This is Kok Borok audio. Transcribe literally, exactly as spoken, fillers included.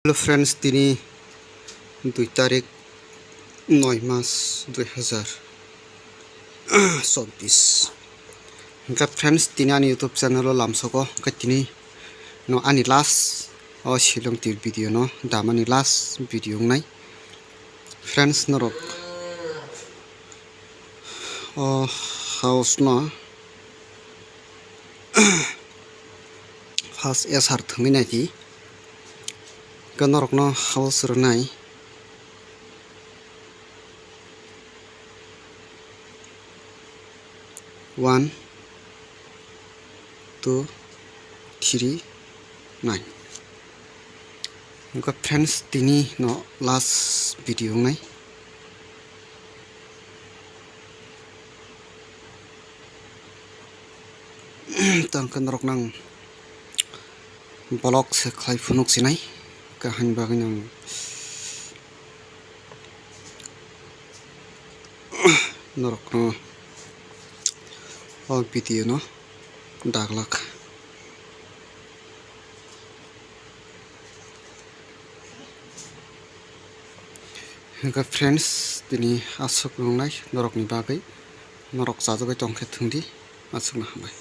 Hello friends, tini dui tarik noi mas dui hazar chobbish. Hingkha friends, tini ani YouTube channel o lamsogo, hingkha tini no ani last o Shillong tir video no damani last video wngnai. Friends, norok o house no first S R thwngwi naidi. Hingkhe norokno house rwnai one, two, three, nine. Hingkhe friends, tini no last video wngnai. Tangkhe norok nang vlog se khlai phunuk sinai, kahini bagwi nang norokno o video no daglak. Hingkhe friends, tini aswk wngnai norokni bagwi, norok chajagwi tongkhe thwngdi, aswkno hambai.